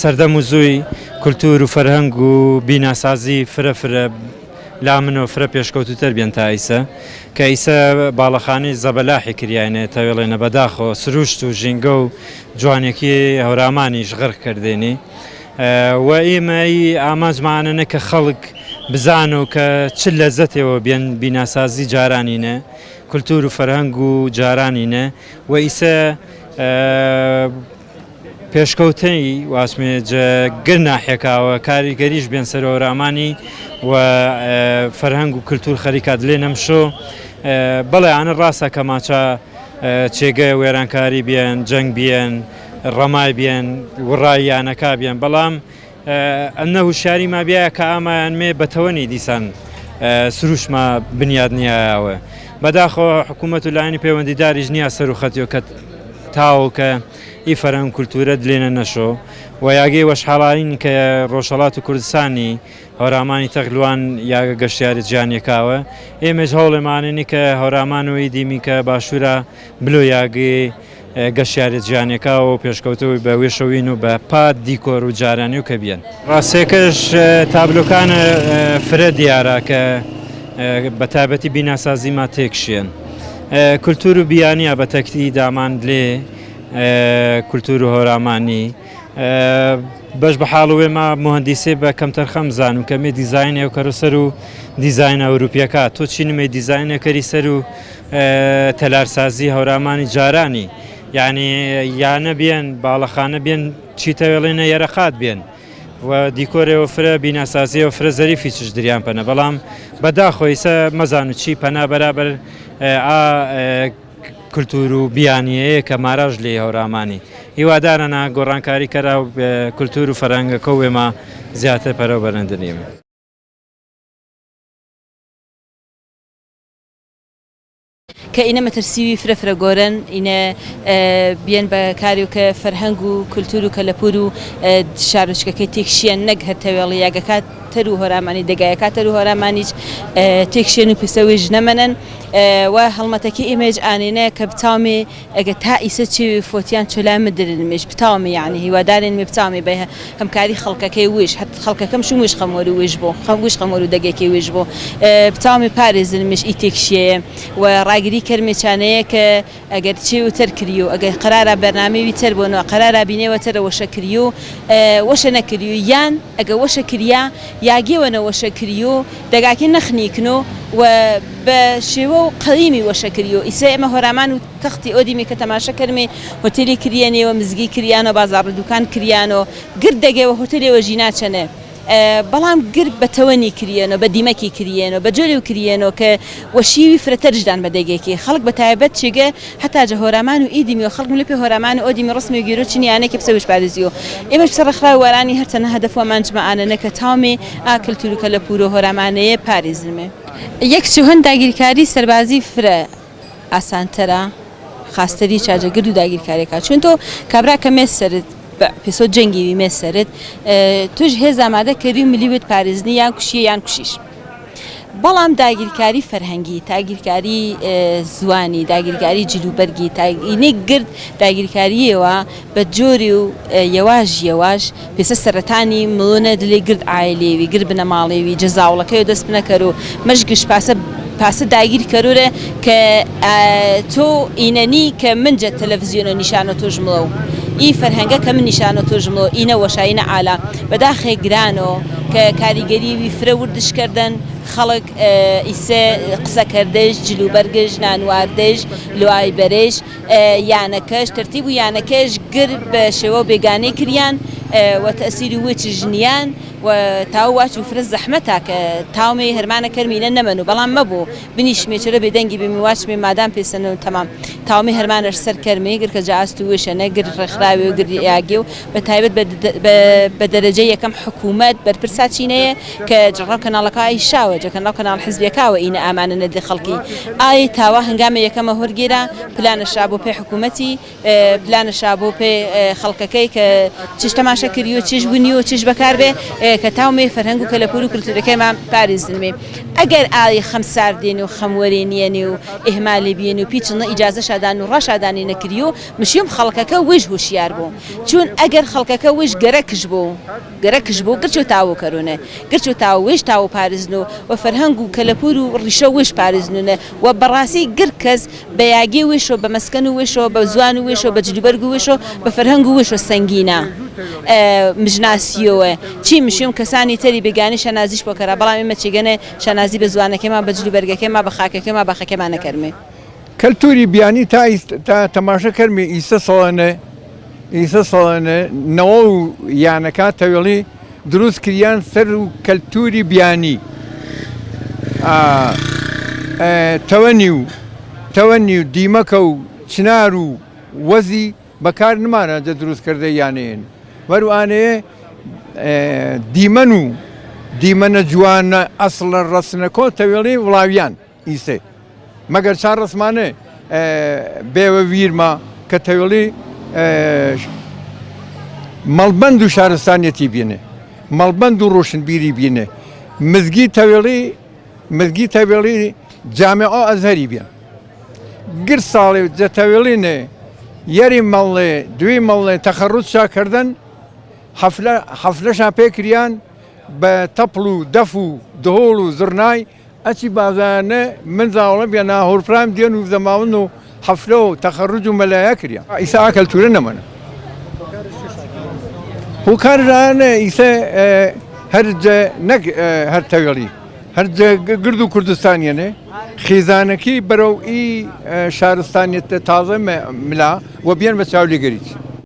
سەردەم و زووی کولتوور و فەرهەنگ و بیناسازی فرە فرە لا منەوە فرە پێشکەوتووتر بێن تا ئیسە کە ئیسە باڵەخانەی زەبەلاحی کریاینێ تەوێڵێنە بەداخەوە سروشت و ژینگە و جوانێکی هەورامانیش غەرق کردێنی و ئێمە ئی ئامانجمانە کە خەڵک بزان و کە چ لەزەتێەوە بێن بیناسازی جارانینە کولتور و فەرهەنگ و جارانینە و ئیسە پێشکەوتەی واسمێ جە گر ناحیەکاوە کاریگەریش بێن سەر هەورامانی و فەرهەنگ و کلتور خەریکا دلێ نەمشۆ بەڵێ ئانە ڕاستە کە ماچە چێگە وێرانکاری بیەن جەنگ بیەن ڕەمای بیەن وڕای یانەکا بیەن بەڵام ئەنە هوشیاری ما بیایە کە ئامایان مێ بەتەوەنی دیسان سروشما بنیاد نیایەوە بەداخەوە حکوومەت و لایەنی پەیوەندیداریش نییە سەر و خەتیۆ کە تاوە کە ئی فەرهەنگ کولتوورە دلێنە نەشۆ و یاگەی وەشحاڵارین کە ڕۆژهەڵات و کوردستانی هەورامانی تەغلوان یاگە گەشتیاری جیانیەکاوە ئێمەش هەوڵێمانێنی کە هەورامان و ئیدیمی کە باشوورە بلۆ یاگەی گەشتیارە جیهانیەکاوە و پێشکەوتووی بە وێشەوین و بە پا دیکۆر و جارانی و کە بیەن. ڕاستیەکەش تابلۆکان فرە دیارە کە بە تایبەتی بیناسازی ما تێکشێن. کولتور و بیانیە بە تەکتی دامان لێ کولتور و هۆرامانی بەش بە حاڵ وێما مهندیسێ بە کەمتەرخەم زانوو کە مێ دیزاینێ و کەرو سەر و دیزاینە ئەوروپیەکە تۆ چی نمێ دیزاینە کەری سەر و تەلارسازی هەورامانی جارانی یعنی یانە بێن باڵەخانە بێن چیتەوێڵێنە یەرەقات بێن و دیکۆرەوە فرە بیناسازیەوە فرە زەریفی چش دریان پەنە بەڵام بەداخۆ ئیسە مەزان و چی پەنا بەرابەر ئا کولتور و بیانیەیە کە ماراژ لێ هەورامانی هیوادارەنا گۆڕانکاری کەرا و کولتور و فەرهەنگەکە وێما زیاتر پەرەو بەرەندنیم. کە ئینە مەترسیوی فرە فرە گۆرەن ئینە بیەن بە کاری و کە فەرهەنگ و کولتور و کەلەپور و شارۆچکەکەی تێکشیەن نەک هەر تەوێڵی یاگەکا تەر و هۆرامانی دەگایەکا تەر و هۆرامانیچ تێکشێن و پسەویش نەمەنن و هەڵمەتەکەی ئێمەیچ ئانێنە کە بتاومێ ئەگە تا ئیسە چێوی فۆتیان چۆلا مدرنمیش بتاومێ یعنی هیوادارێنمێ بتاومێ بە هەمکاری خەڵکەکەی ویش هەت خەڵکەکەم شوم ویش خەموەرو ویش بۆ خەم ویش خەموەرو دەگەکەی ویش بۆ بتاومێ پارێزنمیش ئی تێکشیەیە و ڕاگری کەرمێ چانەیە کە ئەگەر چێو تەر کریو ئەگەر قەرارا بەرنامەی وی تەر بۆنوە قەرارا بینێوە تەرە وەشە کریو وەشە نەکریو یان ئەگە وەشە کریا یاگێوەنە وەشە کریو دەگاکێ نەخنیکنو و بە شێوە و قەیمی وەشە کریو ئیسە ئێمە هۆرامان و تەختی ئۆدیمی کە تەماشە کەرمێ هۆتێلی کریەنێوە مزگی کریانۆ بازاڕ دوکان کریانۆ گرد دەگێوە هۆتێلێوە ژینا چەنێ بەڵام گر بە تەوەنی کریەنۆ بە دیمەکی کریەنۆ بە جۆرێو کریەنۆ کە وە شیوی فرەتەرش دان بە دەگێکی خەڵک بە تایبەت چێگە هەتا جە هۆرامان و ئیدیمی و خەڵک ملێ پێ هۆرامان و ئۆدیمی ڕسمی و گیرۆ چنی یانێ کە پسە وش پارێزیۆ ئێمەش پسە ڕێکخراوی وارانی هەرچەنە هەدەف وامانجمە ئانەنە کە تاومێ ئا کەلتور و کەلەپوور و هۆرامانەیە پارێزنمێ. یەک چوهن داگیرکاری سەربازی فرە ئاسانتەرە خاستری چاجە گرد و داگیرکاریەکە چون تۆ کابرا کە مێ سەرت پێسۆ جەنگی وی مێ سەرت توش هێز ئامادە کەری و ملی وت پارێزنی یان کوشیە یان کوشیش بەڵام داگیرکاری فەرهەنگی تاگیرکاری زوانی داگیرکاری جلوبەرگی تاگینی گرد داگیرکاریەوە بە جۆری و یەواش یەواش پێسە سەرەتانی مڵۆنە دلێ گرد عایلێوی گرد بنەماڵێوی جەزاوڵەکەی دەس بنەکەر و مەش گشت پاسە پاسە داگیر کەرورە کە تۆ ئینەنی کە من جە تەلەفزیۆنە نیشانە تۆش مڵەو ئی فەرهەنگە کە من نیشانە تۆش مڵەو ئینە وەشاینە ئالا بەداخێ گرانۆ کە کاریگەری وی فرە وردش کردن خەڵک ئیسە قسە کردش جلوبەرگش نانواردش لوای بەرش یانەکەش تەرتیب و یانەکەش گر بە شێوە بێگانەی کریان و تەسیری وچ ژنیان. و تاو واچ و فرە زەحمەتە کە تاومێ هەرمانە کەرمینە نەمەن و بەڵام مەبوو بنیشمێ چرە بێدەنگی بمی واچمێ مادام پێسەن و تەمام تاومێ هەرمانەش سەر کەرمێ گر کە جاست و وشەنە گر ڕێکخراوێ و گر یاگێ و بە تایبەت بە دەرەجە یەکەم حکوومەت بەرپرسا چینەیە کە جڕاو کەناڵەکە ئای شاوە جە کەناڵ کەناڵ حزبیەکاوە ئینە ئامانە نەدی خەڵکی ئای تاوا هەنگامە یەکەمە هۆرگیرا پلانە شا بۆ پێ حکوومەتی پلانە شا بۆ پێ خەڵکەکەی کە چش تەماشا کردی و چش بونی و چش بەکار بێ کە تاومێ فەرهەنگ و کەلەپوور و کلتورەکەیمان پارێزنمێ ئەگەر ئای خەم ساردێن و خەم وەرێنیەنی و ئیهمالی بیەن و پیچنە ئیجازە شادان و ڕاشادانی نەکری و مشیم خەڵکەکە ویش هوشیار بوو چون ئەگەر خەڵکەکە ویش گەرەکش بوو گەرەکش بوو گرچ و تاو کەرونێ گرچ و تاو ویش تاو پارزن و و فەرهەنگ و کەلەپوور و ڕیشە ویش پارزنونه و بەڕاستی گر کەس بە یاگێ ویشۆ بە مەسکەن و ویشۆ بە زوان و ویشۆ بە جلوبەرگ و ویشۆ بە فەرهەنگ و ویشۆ سەنگینە مژناسیەوە چی مشیم کەسانی تەری بێگانی شانازیش بۆ کەرا بەڵام ئێمە چێگەنێ شانازی بە زوانەکەمان بە جلوبەرگەکەمان بە خاکەکەمان بە خەکەمان نەکەرمێ. کەلتوری بیانی تا تا تەماشا کەرمی ئیسە سەڵەنێ ئیسە سەڵەنێ نەوە و یانەکە تەوێڵی دروست کریان سەر و کەلتوری بیانی تەوەنی و تەوەنی و دیمەکە و چنار و وەزی بەکار نمانە جە دروست کردە یانەیەن وەروانەیە دیمەن و دیمەنە جوانە ئەسڵە ڕەسنەکۆ تەوێڵی وڵاویان ئیسێ مەگەر چا ڕسمانێ بێوە ویرما کە تەوێڵی مەڵبەند و شارستانیەتی بینێ مەڵبەند و ڕۆشنبیری بینێ مزگی تەوێڵی مزگی تەوێڵی جامعە ئەزهەری بێن گر ساڵێ جە تەوێڵینێ یەری مەڵێ دوی مەڵێ تەخەڕوج شاکردن حەفلە حەفلەشان پێکریان بە تەپڵ و دەف و دهۆڵ و زڕنای ئەچی بازانە من زاوڵە بیا ناهۆرپرام دێن و زەماون و حەفلە و تەخەڕوج و مەلایا کریا ئیسا ئا کەلتورە نەمەنە هوکارانە ئیسە هەر نەک هەر تەوێڵی هەر گرد و کوردستانیەنێ خیزانەکی بەرەو ئی شارستانیەتە تازە ملا و بیان بە چاولێگەریت.